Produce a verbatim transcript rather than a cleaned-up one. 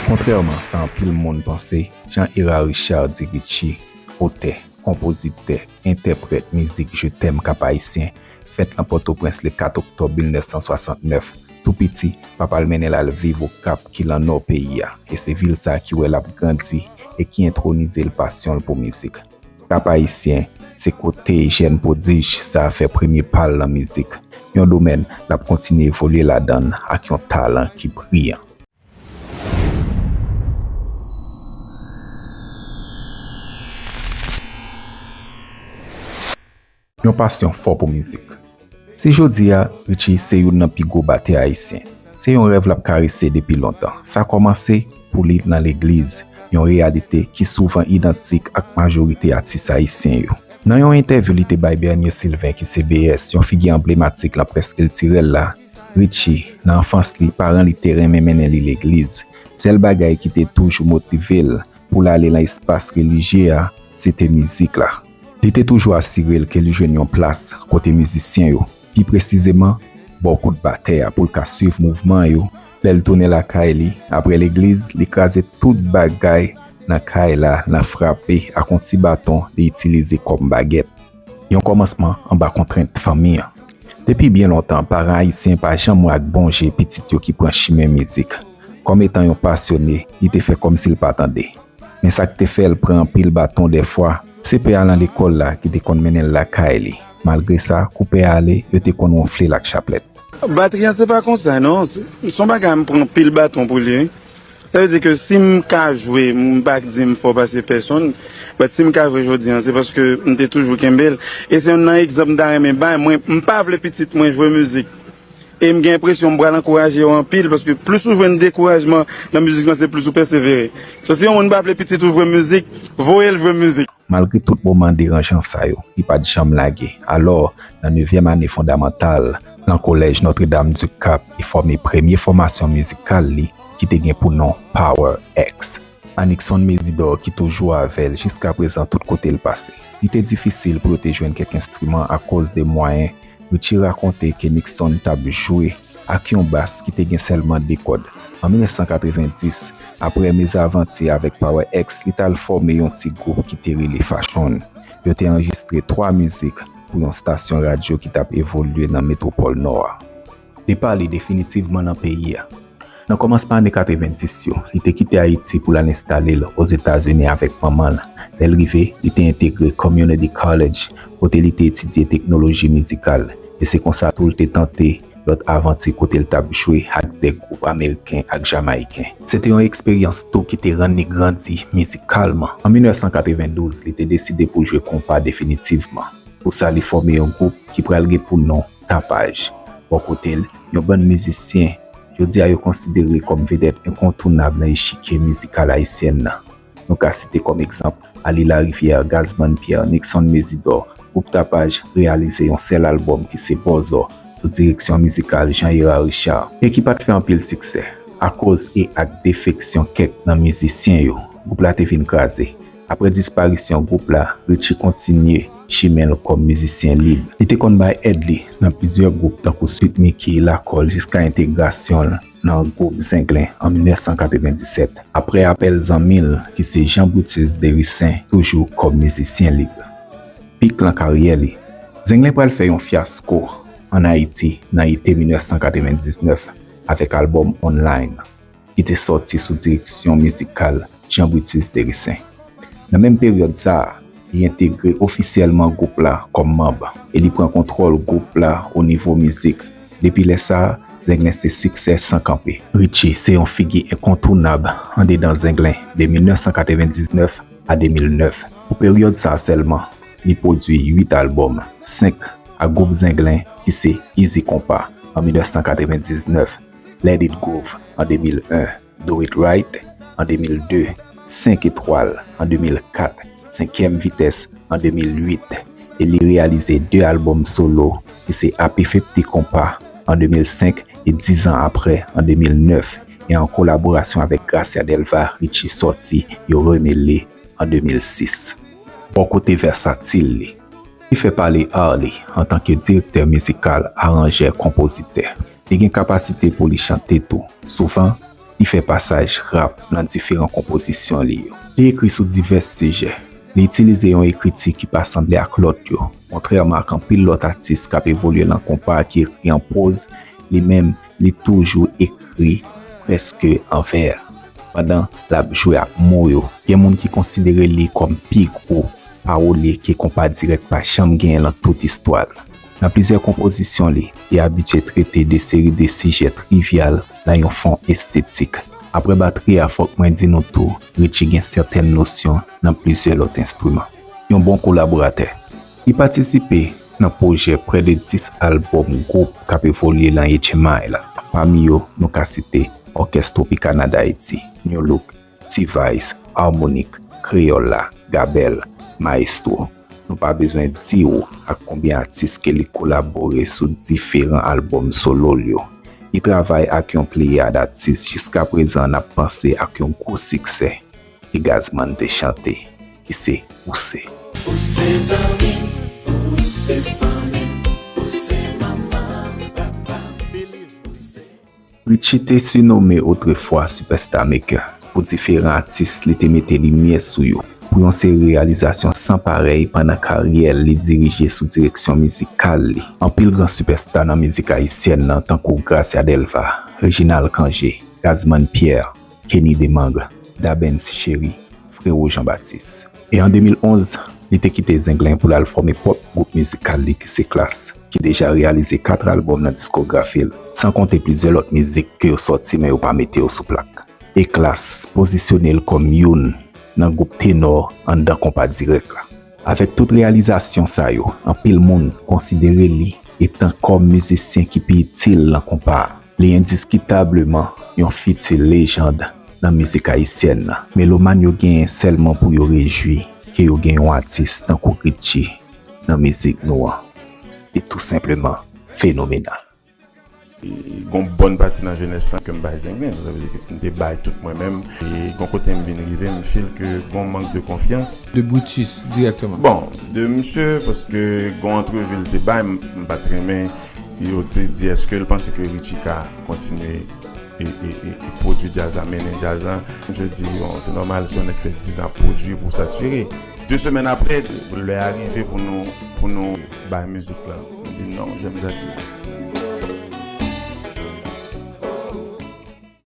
Kontrèman sa anpil moun panse, Jean Hérard Richard di Richie, otè, konpozitè, entèprèt mizik Je t'aime Cap Haïtien, fèt nan Pòtoprens le kat oktòb mil nèf san swasantnèf. Tou piti, papa l mennen l al viv Okap ki lan nò peyi a, e se vil sa a ki wè l ap grandi e ki entwonize l pasyon l pou mizik. Cap Haïtien se kote jèn pwodij sa a fè premye pa l nan mizik, yon domèn l ap kontinye evolye ladan l ak yon talan ki briyan. Yon pasyon fò pou mizik. Si jodi a Richie se youn nan pi gwo batè ayisyen, se yon rèv l ap karese depi lontan. Sa kòmanse pou li nan legliz, yon reyalite ki souvan idantik ak majorite atis ayisyen yo. Nan yon entèvyou li te bay Bernier Sylvain ki se B S, yon figi anblematik nan près kiltirèl la, Richie, nan anfans li, paran li te renmen mennen li legliz. Sèl bagay ki te toujou motive l pou l ale nan espas relijye a, se te mizik la. Li te toujou asire l ke li jwenn yon plas kote mizisyen yo, pi presizeman, bò kout batè a, pou l ka swiv mouvman yo. Lè l tounen lakay li, apre legliz, li kraze tout bagay nan kay la nan frape ak yon ti baton li itilize kòm bagèt. Yon kòmansman anba kontrent fanmi an. Depi byen lontan, paran ayisyen pa janm wè ak bon je pitit yo ki pran chimen mizik. Kòm etan yon pasyone, li te fè kòmsi l pa tande. Men sa k te fè l pran anpil baton dèfwa, se pè a nan lekòl la ki te konn mennen l lakay li. Malgre sa, kou pè a ale, yo te konn wonfle l ak chaplèt. Batri a se pa konsa non, se se yon bagay m pran anpil baton pou li wi. Sa vle di ke si m ka jwe, m pa di m fò pase pèsonn, but si m ka jwe jodi a, se paske m te toujou kenbe l. E se youn nan egzanp m ta renmen bay, mwen, m pa vle pitit mwen jwe mizik. E m gen enpresyon m pral ankouraje yo anpil, paske plis ou jwenn dekourajman nan mizik lan, se plis ou pèsevere. So, si yon moun pa vle pitit ou jwe mizik, voye l jwe mizik. Malgre tout moman deranjan sa yo, li pa t janm lage. Alò, nan nevyèm ane fondamantal, nan Kolèj Notre Dame du Cap, li fòme premye fòmasyon mizikal li, ki te gen pou non Power X. Anickson Mésidor ki toujou avè l jiskaprezan tout kote l pase. Li te difisil pou yo te jwenn kèk enstriman akoz de mwayen. Richie rakonte ke Nickson t ap jwe ak yon bas ki te gen sèlman de kòd. An mil nèf san katrevenndis, apre mezavanti avèk Power X, li t al fòme yon ti gwoup ki te rele Fashion. Yo te anrejistre twa mizik pou yon stasyon radyo ki t ap evolye nan metwopòl Nò a. Depa li definitivman nan peyi a. Nan kòmansman ane katrevenndis yo, li te kite Ayiti pou l al enstale l Ozetazini avèk manman l. Lè l rive, li te entegre Community College, kote li te etidye teknoloji mizikal, e se konsa tou l te tante lòt avanti kote l t ap jwe ak de gwoup ameriken ak jamayiken. Se te yon eksperyans tou ki te rann li grandi mizikalman. An mil nèf san katrevendouz, li te deside pou jwe konpa definitivman. Pou sa, li fòme yon gwoup ki pral gen pou non Tapaj. Bò kote l, yon bann mizisyen jodi a yo konsidere kòm vedèt enkontounab nan echikye mizikal ayisyèn nan. Nou ka site kòm egzanp Ali Larivière, Gazman Pierre, Nickson Mésidor. Gwoup Tapaj reyalize yon sèl albòm ki se Bòzò, sou direksyon mizikal Jean Hérard Richard, e ki pa t fè anpil siksè akoz e ak defeksyon kèk nan mizisyen yo. Gwoup la te vin kraze. Apre disparisyon gwoup la, Richie kontinye chimen l kòm mizisyen lib. Li te konn bay èd li nan plizyè gwoup tankou Sweet Micky, Lakòl, jiska entegrasyon l nan gwoup Zenglen an mil nèf san katrevenndisèt, apre apèl zanmi l ki se Jean Brutus Dericin toujou kòm mizisyen lib. Pik lan karyè li. Zenglen pral fè yon fyasko ann Ayiti nan ete mil nèf san katrevendiznèf avèk albòm Online, ki te sòti sou direksyon mizikal Jean Brutus Dericin. Nan menm peryòd sa a, li entegre ofisyèlman gwoup la kòm manm e li pran kontwòl gwoup la o nivo mizik. Depi lè sa a, Zenglen se siksè san kanpe. Richie se yon figi enkontounab andedan Zenglen de mil nèf san katrevendiznèf a de mil nèf. Pou peryòd sa a sèlman, li pwodui uit albòm, senk ak gwoup Zenglen ki se Izi Konpa an mil nèf san katrevendiznèf, Let It Groove an de mil en, Do It Right an de mil de, Senk Etwal an de mil kat, Senkyèm Vitès an de mil uit, e li reyalize de albòm solo ki se Happy Fifty Konpa an de mil senk e Dizan Aprè an de mil nèf, e an kolaborasyon avèk Gracia Delva, Richie sòti Yo Remele an de mil sis. Bò kote vèsatil li, li fè pale a li antanke direktè mizikal, aranjè, konpozitè. Li gen kapasite pou li chante tou. Souvan, Li fè pasaj rap nan diferan konpozisyon li yo. Li ekri sou divès sijè. Li itilize yon ekriti ki pa sanble ak lòt yo. Kontrèman ak anpil lòt atis k ap evolye nan konpa ki ekri an pwoz, li menm, li toujou ekri prèske an vè. Pandan l ap jwe ak mo yo, gen moun ki konsidere li kòm pi gwo pawolye ke konpa dirèk pa janm genyen lan tout istwa l. Nan plizyè konpozisyon li, li abitye trete de seri de sijè trivyal nan yon fon estetik. Apre batri a, fòk mwen di nou tou, Richie gen sètèn nosyon nan plizyè lòt enstriman. Yon bon kolaboratè. Li patisipe nan pwojè prè de dis albòm gwoup k ap evolye lan H M I la. Pami yo, nou ka site Òkès Tropicana d'Haïti, New Look, T-Vice, Harmonik, Kreyòl la, Gabèl, Maestro. Nou pa bezwen di w ak konbyen atis ke li kolabore sou diferan albòm solo l yo. Li travay ak yon pleyad atis jiskaprezan n ap panse ak yon gwo siksè ke Gazzman te chante, ki se Ou se. Ou se zanmi, ou se fanmi, ou se manman, papa. Richie te sinome otrefwa Superstar Maker pou diferan atis li te mete limyè sou yo pou yon seri reyalizasyon san parèy pandan karyè l li dirije sou direksyon mizikal li. Anpil gran sipèsta nan mizik ayisyèn nan, tankou Gracia Delva, Reginald Cangé, Gazzman Pierre, Kenny Demangle, Dabens Chéri, Frero Jean Baptiste. E an de mil onz, li te kite Zenglen pou l al fòme pwòp gwoup mizikal li ki se Klass, ki deja reyalize kat albòm nan diskografi l, san konte plizyè lòt mizik ke yo sòti men yo pa mete yo sou plak. E Klass pozisyone l kòm youn nan gwoup tenò anndan konpa dirèk la. Avèk tout reyalizasyon sa yo, anpil moun konsidere li etan kòm mizisyen ki pi itil nan konpa a. Li endiskitableman yon fiti lejand nan mizik ayisyèn nan. Melomàn yo genyen sèlman pou yo rejwi ke yo gen yon atis tankou Richie nan mizik nou an. Li tou senpleman fenomenal. Gon bòn pati nan jenès lan ke m bay Zenglen, sa vle di ke m te bay tout mwen menm. E gon kote m vin rive, m feel ke gon mank de konfyans. De Brutus, dirèkteman. Bon, de misye, paske gon antrevi l te bay, m pa t renmen, yo te di èske l panse ke Richie ka kontinye e, e, e, e pwodui djaz la, mennen djaz la. Misye di, bon, se nòmal si yon nèg fè diz an ap pwodui pou satire. De semèn apre, lè a rive pou nou, pou nou bay mizik la. M di non, j'aime ça dire.